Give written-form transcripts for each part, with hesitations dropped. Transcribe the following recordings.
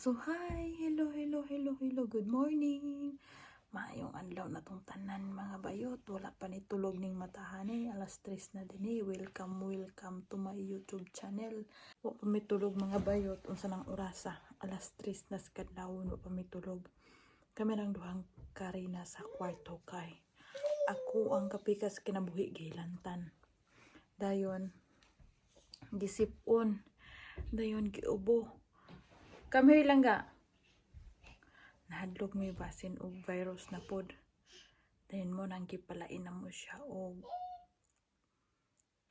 So hi, hello, hello, hello, hello, good morning. Maayong adlaw na tong tanan, mga bayot. Wala pa ni tulog ning matahan eh. Alas 3 na din eh. Welcome, welcome to my YouTube channel. Wa pa mi tulog, mga bayot. Unsa nang orasa? Alas 3 na sa kadlawon, wa pa mi tulog. Kami lang duhang Karina sa kwarto kay ako ang kapikas kinabuhi gihilantan. Dayon gisipon. Dayon giubo. Come here lang ga. Nahadlok may basin og virus na pod. Then mo nang gipalain na mo siya og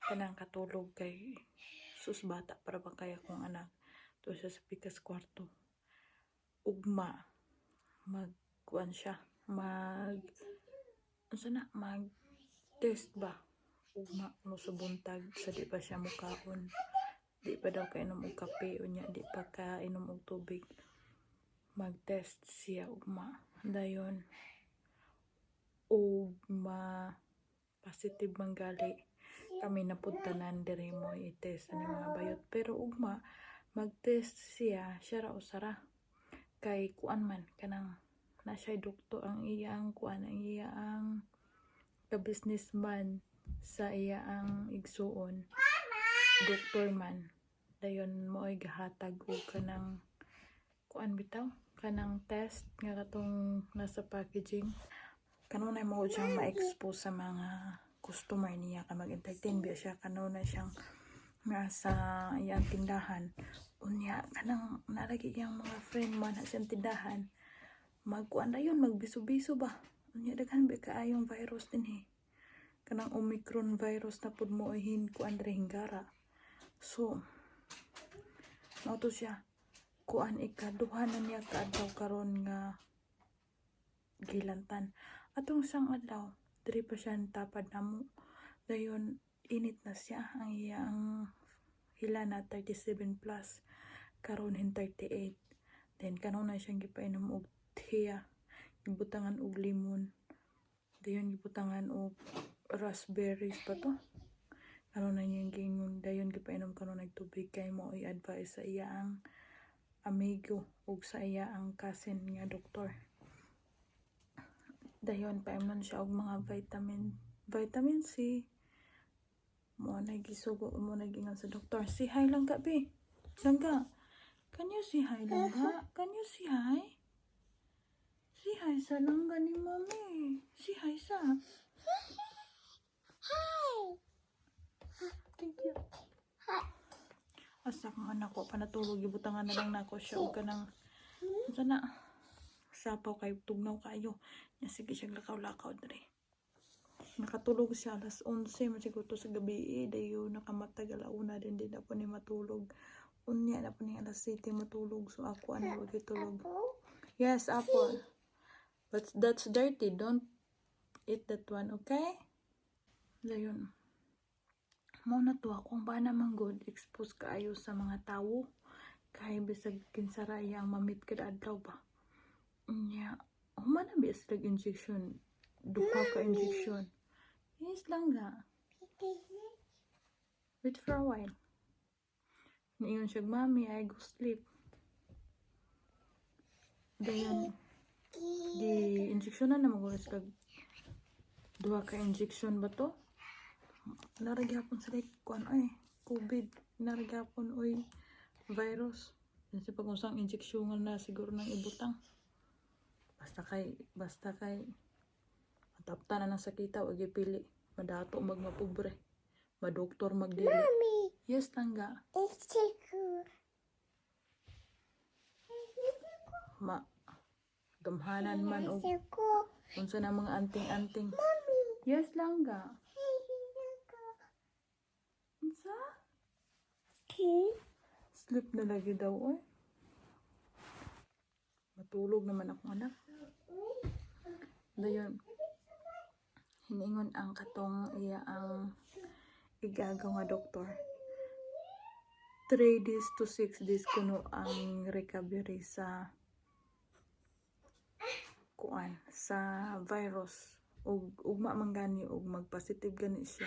kanang katulog kay sus, bata para ba kaya kong anak. To siya sa pikas kwarto. Ugma mag kuan siya, mag unsa na, mag test ba ugma mo sa buntag sa di pa siya mukaon, di pa daw kainom og kape, unya di pa kainom og tubig. Mag-test siya ugma, dayon ug ma positive man gali. Kami na pud tanan diri mo i-test ani, mga bayot, pero ugma mag-test siya, siya ra usara kay kuan man kanang na siya doktor, ang iyang kuan, ang iyang ka-businessman sa iyang igsuon doktor man. Dayon mo ay gahatag og kanang kuan bitaw, kanang test nga katong nasa packaging. Kanunay mo siyang ma-expose sa mga customer niya ka mag-entertain biya siya. Kanunay siyang nasa iyang tindahan, unya kanang naragi iyang mga friend man sa iyang tindahan, magkuan dayon, magbiso-biso ba. Unya daghan ba kaayong virus dinhi, kanang Omicron virus na pud mo hin kuan diri hinggara. So mao to siya kuan, ikaduha na niya kaadlaw karon nga gilantan. Atong isang adlaw diri pa siya tapad namo. Dayon init na siya, ang iyang hila na 37 plus, karon hin 38. Then kanunay siyang gipainom og tea, gibutangan og lemon, dayon gibutangan og raspberries pa to. Karon na niyang giingon, dayon gipainom kanunay tubig kay mo i-advise sa iya ang amigo ug sa iya ang cousin nga doktor. Dayon paimnon siya og mga vitamin, vitamin C. Mo na gisugo, mo na giingon sa doktor. Say hi lang ka, be. Langga. Can you say hi, langga? Can you say hi? Say hi sa langga ni Mami. Say hi sa. Hi. Thank you. Asa kong anak ko pa natulog, gibutangan na lang nako siya og kanang unsa na, sapaw kay tugnaw kayo. Nya sige siya lakaw-lakaw diri. Nakatulog siya alas 11 man siguro to sa gabi eh. Dayon nakamatag alauna din, di na po ni matulog. Unya na po ni alas 7 matulog. So ako ano wag tulog. Apple. Yes, apple. But that's dirty. Don't eat that one, okay? Dayon. Mao na to, akong bana man good, expose kaayo sa mga tawo. Kay bisag kinsa ra iyang ma-meet kada adlaw ba. Nya, human na biya sila injection. Duha ka injection. Yes lang ga. Wait for a while. Niingon siya, "Mami, I go sleep." Dayon, di injection na maguro sila. Duha ka injection ba to? Nara gyapon sila kuan ay COVID. Nara gyapon oy virus. Kasi pag usang injection na siguro nang ibutang. Basta kay matapta na ng sakita, wag ipili. Madato magmapobre. Madoktor magdili. Mommy, Yes, langga. It's tickle. Ma gamhanan man og Tickle. Unsa na mga anting-anting. Mommy. Yes, langga. Unsa? Okay. Sleep na lagi daw oy. Matulog naman akong anak. Dayon. Hiningon ang katong iya ang igagaw nga doktor. 3 days to 6 days kuno ang recovery sa kuan, sa virus, ug ugma man gani ug mag-positive gani siya,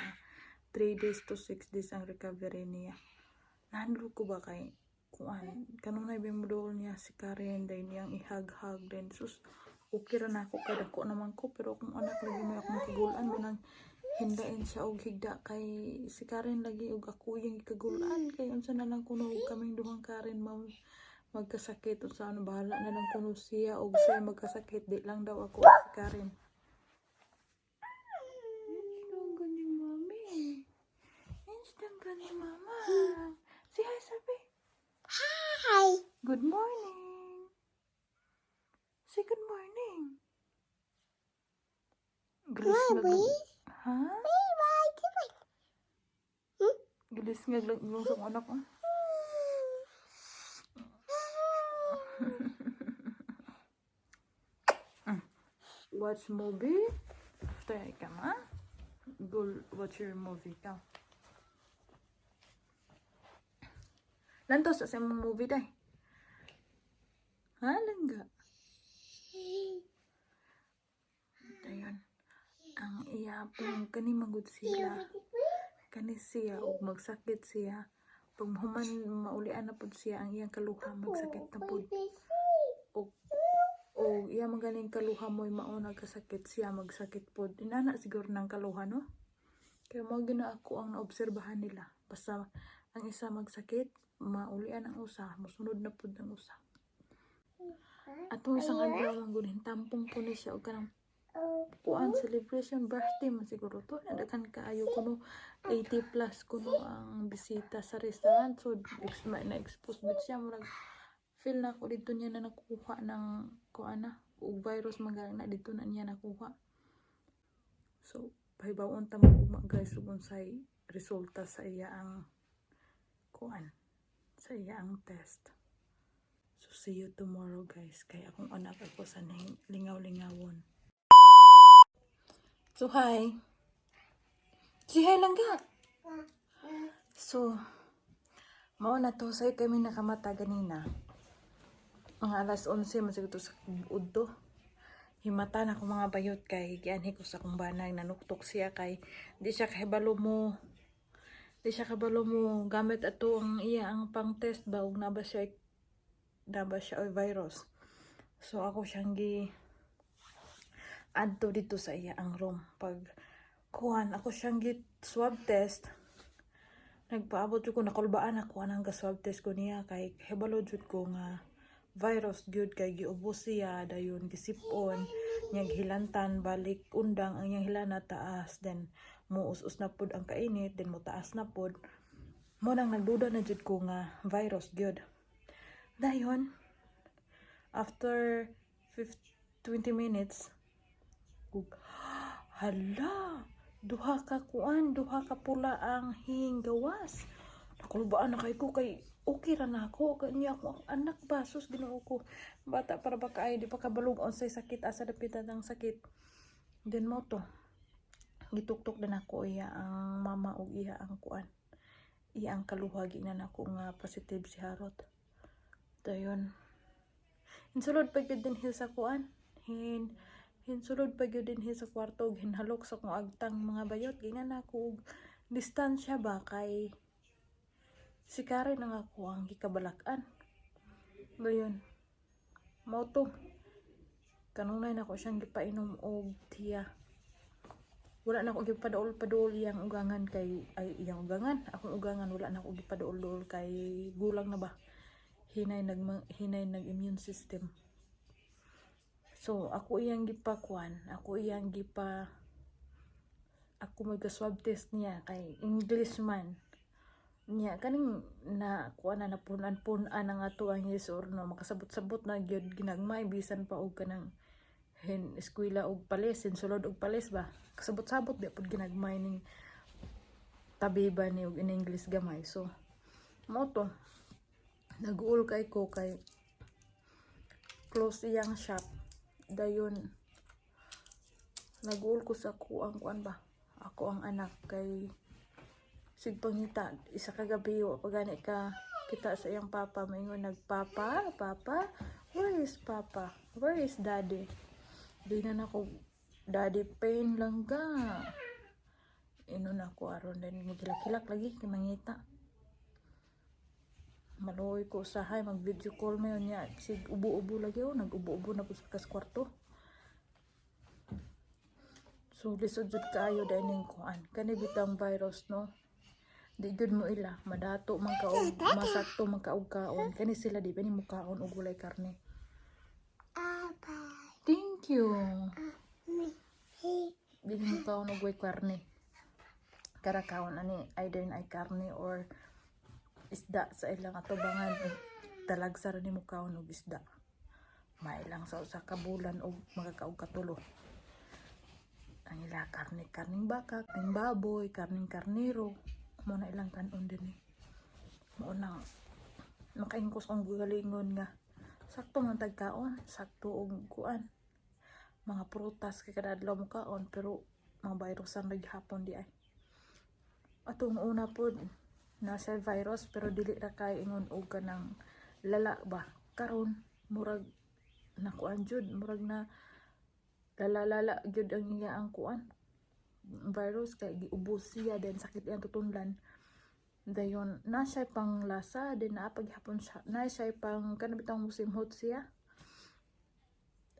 3 days to 6 days ang recovery niya. Nahadlok ko ba kay Kuan kanunay ba moduol niya si Karen, dayon iyang i-hug-hug. Then sus, okay ra nako kay dako naman ko, pero akong anak lagi may akong kagulan manang hindain siya og higda kay si Karen lagi og ako iyang gikagulan kay unsa na lang kuno og kaming duhang Karen magkasakit, unsa ano, bahala na lang kuno siya og siya magkasakit, di lang daw ako og si Karen. Instant ni Mami. Instant ka ni Mama. Say hi, sabi. Hi. Good morning. Say good morning. Gilis nga Mommy. Ha? Bye. Bye. Gilis nga lang sa akong anak, oh. Watch movie. After I come, ha? Go watch your movie. Come. Lantos sa imong movie, day. Ha, langga? Dayon. Ang iya pong kani magud sila. Kani siya og magsakit siya. Pag human maulian na pud siya ang iyang kaluha, magsakit na pud. Og iya magaling kaluha mo'y mao nagkasakit siya, magsakit pod. Inana siguro ng kaluha, no? Kaya mao gina ako ang naobserbahan nila. Basta ang isa magsakit, maulian ang usa, mosunod na pud ang usa. Atong isang adlaw lang gud, tampong po ni siya og kanang kuan, celebration birthday man siguro to. Nadaghan kaayo kuno, 80 plus kuno ang bisita sa restaurant, so na-expose bit siya. Murag feel na ako dito niya na nakuha ng kuan na og virus man galing na dito na niya nakuha. So pahibaw-on ta mo ugma, guys, ug unsay resulta sa iya ang kuan, sa iya ang test. So see you tomorrow, guys, kay akong anak ako sa lingaw-lingawon. So hi. Say hi lang ga. So mao na to, sa'yo kami nakamata ganina. Mga alas 11 man siguro to sa udto. Himata na ko, mga bayot, kay gianhi ko sa akong banag, nanuktok siya kay di siya kabalo mo gamit ato ang iya ang pang test ba ug na ba siya oy virus. So ako siyang gi adto dito sa iya ang room. Pag kuan ako siyang gi swab test, nagpaabot jud ko, nakulbaan ako anang ga swab test ko niya kay hibalo jud ko nga virus gyud kay giubos siya, dayon gisipon niya, gihilantan balik undang ang iyang hilana taas, then muus-us na pud ang kainit, then mo taas na pud mo nang nagduda na jud ko nga virus gyud. Dayon after 50, 20 minutes ug hala, duha ka kuan, duha ka pula ang hinggawas. Nakulbaan na kay ko kay okay ra na ako kanya ako ang anak ba, sus, Ginoo ko, bata para ba kaayo, di pa kabalog unsay sakit, asa dapitan ang sakit. Then mo to gituktok din ako iya ang mama ug iya ang kuan, iya ang kaluha, giingnan ako nga positive si Harot. Dayon hinsulod pa gyud dinhi sa kuan, hinsulod pa gyud dinhi sa kwarto ug hinhalok sa akong agtang, mga bayot. Giingnan ako og distansya ba kay si Karen ang ako ang gikabalak-an. Dayon mao to, kanunay nako siyang gipainom og tiya. Wala na ako gipaduol-paduol iyang ugangan kay, ay, iyang ugangan, akong ugangan, wala na ako gipaduol-duol kay gulang na ba, hinay nag immune system. So ako iyang gipakuan, ako iyang gipa, ako mag swab test niya kay English man niya. Kaning na kuan na napunan-punan ang ato ang yes or no, makasabot-sabot na gyud ginagmay bisan pa og kanang hin eskwela og palis, hin sulod og palis ba, kasabot-sabot di pud ginagmay ning tabi ba ni og in English gamay. So mo to, nag-uol kay ko kay close iyang shop. Dayon nag-uol ko sa ako ang kuan ba, ako ang anak, kay sig pangita isa ka gabi wa pa gani ka kita sa iyang papa. Maingon nagpapa, "Papa, where is Papa? Where is Daddy?" Di na nako, "Daddy pain lang ka." Inon ako aron din maghilak-hilak lagi kay mangita. Maluoy ko usahay mag video call mayon niya. Sig ubo-ubo lagi oh, nag-ubo-ubo na po sa kas kwarto. So lisod jud kaayo dahil ning kuan. Kani bitang virus, no. Di jud mo ila, madato man ka og masakto man ka og kaon. Kani sila di ba ni mukaon og walay karne. Abba. Thank you. Me. He. Di ni mukaon og way karne. Kara kaon ani either na ay karne or isda sa ilang atubangan, talagsa ra ni mukaon og isda. Mailang sa usa ka bulan og makakaog katulo. Ang ila karne, karning baka, karning baboy, karning karnero. Mao na ilang kanon din eh. Mao nang makaingkos ang galingon nga sakto man tagkaon, sakto og kuan. Mga prutas kay kada adlaw mo kaon, pero mga virus ang naghapon di ay. Atong una pod nasa virus, pero dili ra kay ingon og kanang lala ba. Karon murag nakuan jud, murag na lala-lala gyud ang iya ang kuan virus kay giubos siya, then sakit iyang tutunlan, dayon na siya pang lasa then naa paghapon siya na siya pang kanang bitang musimhot siya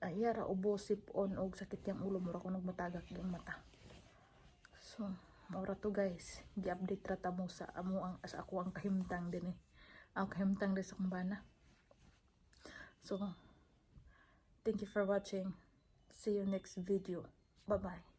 ay ra ubo, sipon og sakit yang ulo, mura kunog matagak yung mata. So mao to, guys, gi-update ra ta mo sa amo ang sa ako ang kahimtang din eh, ang kahimtang din sa akong bana. So thank you for watching. See you next video. Bye bye.